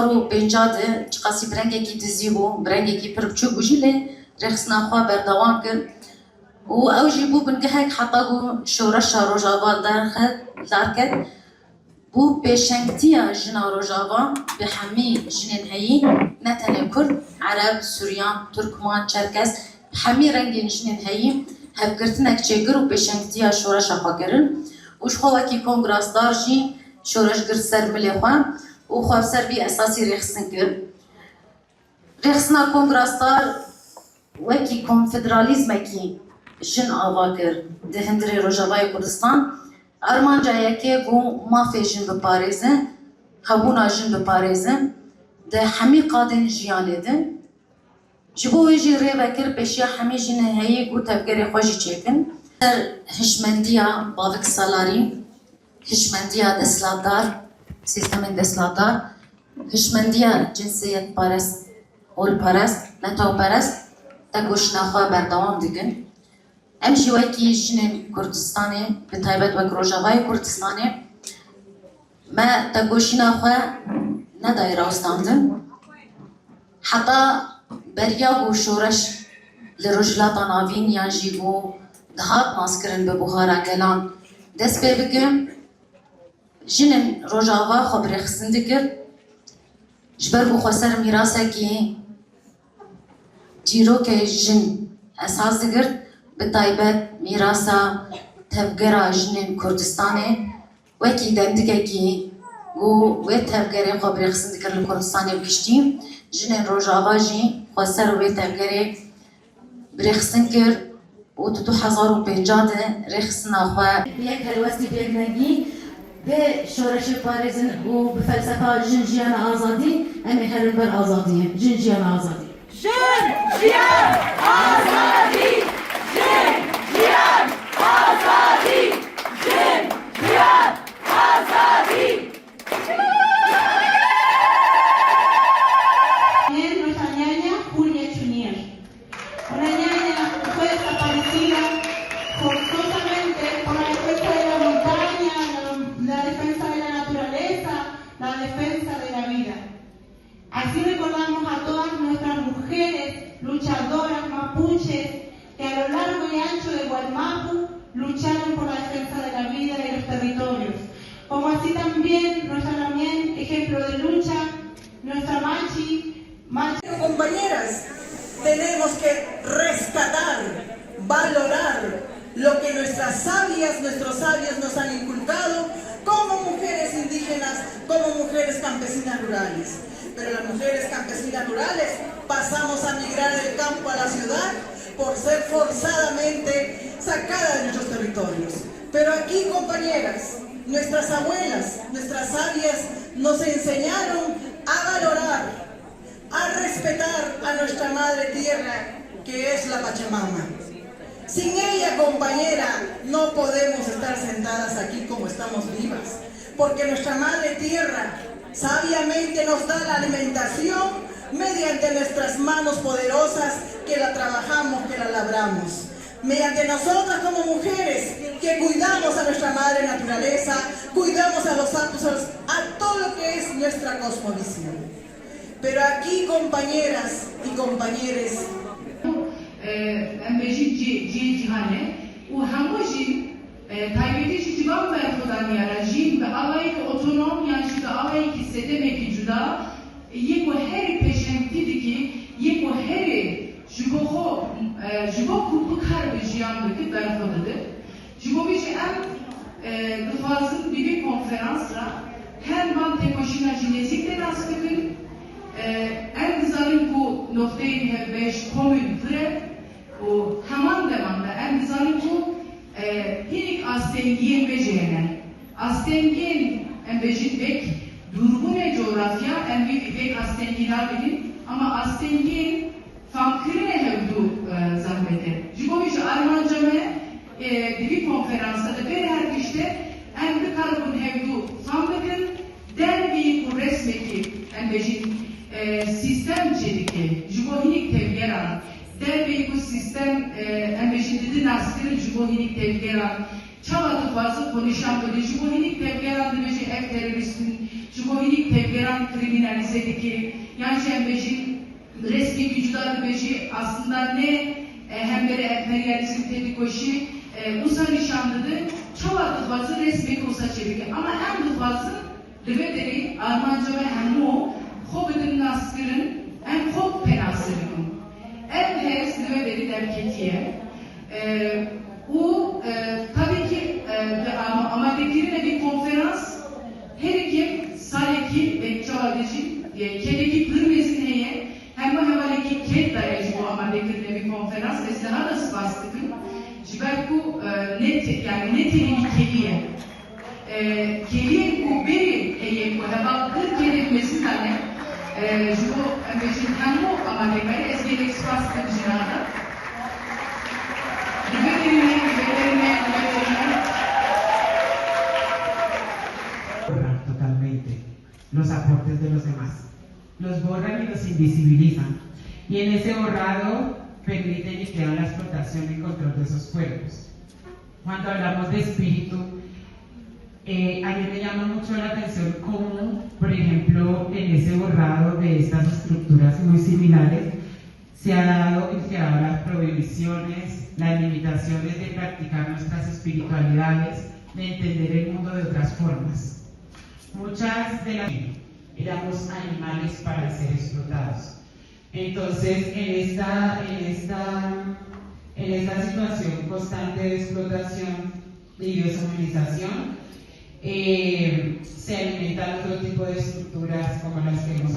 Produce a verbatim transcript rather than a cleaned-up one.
û pênca de çiqasî bi rengekî dizî bû, bi rengekî pir biçûk bû jî, lê rêxistina xwe berdewam kir. Û ew jî bû bingehek heta ku şoreşa Rojava derxet, derket. Bû pêşengtiya jina Rojava bi hemî jinên heyî, ne tenê Kurd, Ereb, Suryan, Turkman, Çerkes, bi hemî rengên jinên heyî hevgirtinek çêkir û pêşengtiya şoreşa xwe kirin. Û ji xwe wekî kongrasdar jî şoreş girt ser milê xwe û xwe bi ser vî esasî rêxistin kir. Rêxistina kongrasdar wekî konfederalîzmekî jin ava kir di hundirê Rojavayê Kurdistan. Armanca yekê bû mafê jin biparêze, hebûna jin biparêze di hemî qadên jiyanê de. Ji bo wê jî rê vekir pêşiya hemî jinên heyî ku tevgerê xwe jî çêkin. Ser hişmendiya bavik salarî, hişmendiya desthilatdar, sîstemên desthilatdar, hişmendiya cinsiyetperest, holperest, netewperest, tegoşîna xwe berdewam dikin. Em jî wekî jinên Kurdistanê, bi taybet wek Rojavayê Kurdistanê, me tegoşîna xwe nedaye rawestandin. Heta beriya ku şoreş li Rojhilata Navîn yan jî ku dihat naskirin bi Buhara Gelan dest pê bike, jinên Rojava xwe bi rêxistin dikir. Ji ber ku xweser mîrasekî çîrokê jin esas digirt, bi taybet mîrasa tevgera jinên Kurdistanê wekî dendikekî ku wê tevgerê xwe bi rêxistin dikir li Kurdistanê bi giştî, jinên Rojava jî xweser wê tevgerê bi rêxistin kir û di du hezar û pênca de rêxistina xwe yek helwestî pêk negî bi şoreşê parêzin û bi felsefa jin, jiyan, azadî, em ê herin ber azadiyê. Jin, jiyan, azadî. Jin, jiyan, azadî! Jin, jiyan, azadî! Jin, jiyan, azadî! Bien, nuestra ñaña Julia Chunier. Una ñaña fue desaparecida forzosamente por la defensa de la montaña, la, la defensa de la naturaleza, la defensa de la vida. Así recordamos a todas nuestras mujeres luchadoras mapuches que a lo largo y ancho de Waymapu lucharon por la defensa de la vida y los territorios, como así también nuestra también ejemplo de lucha, nuestra machi, machi. Compañeras, tenemos que rescatar, valorar lo que nuestras sabias, nuestros sabios nos han inculcado como mujeres indígenas, como mujeres campesinas rurales. Pero las mujeres campesinas rurales pasamos a migrar del campo a la ciudad por ser forzadamente sacadas de nuestros territorios. Pero aquí, compañeras, nuestras abuelas, nuestras sabias nos enseñaron a valorar, a respetar a nuestra madre tierra, que es la Pachamama. Sin ella, compañera, no podemos estar sentadas aquí como estamos vivas, porque nuestra madre tierra sabiamente nos da la alimentación mediante nuestras manos poderosas que la trabajamos, que la labramos. Mediante nosotras como mujeres que cuidamos a nuestra madre naturaleza, cuidamos a los sapos, a todo lo que es nuestra cosmovisión. Pero aquí, compañeras y compañeres, e, em bêjin cî-, cihê cîhanê û hemû jî, e, taybetî jî civan berxwedaniya re jîn bi awayekî otonom yan jî bi awayekî sedemekî cuda yê ku herî pêşengtî dikî, yê ku herî ji bo xwe, e, ji bo ku bikaribe jiyan bike, berxwe dide. Ji bo vî jî em, e, dixwazin bi vî konferans re hem van têkoşîna jî nêzîk de nas bikin. E, em dizanin ku noqteyên hevbeş komên pir e û heman deman de em dizanin ku, e, hinek astengiyên me jî hene. Astengiyên, em bêjin, vek dûrbûnê cografya, em vî vek astengî nabînin, ama astengiyên Famkirinê hevdû, e, zehmet e. Ji bo vî jî armanca me, e, di vî konferansa de bêrê her tiştê em bikaribin hevdû fam bikin, dervî ku resmekî, em bêjin, e, sîstem çêdike, ji bo hinek tevgeran, dervî ku sîstem, e, em bêjin, didi naskirin ji bo hinek tevgeran, çawa dixwaze xwe nîşan bide, ji bo hinek tevgeran dibêje ev terorîst in, Ji bo hînî tevgeran krîmînalîze dike, yan jî em bêjin resmekî cuda dibe jî aslında ne, e, hemberî emperyalîzm tê dikoşî, e, wisa nîşan dide, çawa dixwazin resmekî wisa çêbike. Ama em dixwazin li vê derê armanca me hemû xwe bidin naskirin, em xwe penaserin. Ev hêz li vê derê derketiye. E, û, e, tabii ki, e, bi ama-, amadekirinê vî konferans her yek salekî, belkî çawa bêjî, e, kedekî pir mezin heye, hema hevalekî ked daye ji bo amadekirinê vî konferans. Ez niha da spas dikim. Ji ber ku, e, ne te-, yani ne tenê wî kedî ye. E, kediyên ku berê heye ku heval pir kedên mezin dane, e, ji bo em bêjin hemû amadekarî, ez gelek spas dikim ji niha da. Li vê derê me, li vê derê me, li vê derê me. Totalmente los aportes de los demás. Los borran y los invisibilizan. Y en ese borrado permiten y crean la explotación y control de esos cuerpos. Cuando hablamos de espíritu, eh, a mí me llama mucho la atención cómo, por ejemplo, en ese borrado de estas estructuras muy similares, se ha dado el que habrá prohibiciones, las limitaciones de practicar nuestras espiritualidades, de entender el mundo de otras formas. Muchas de las éramos animales para ser explotados. Entonces, en esta, en esta, en esta situación constante de explotación y deshumanización, eh, se alimentan otro tipo de estructuras como las que hemos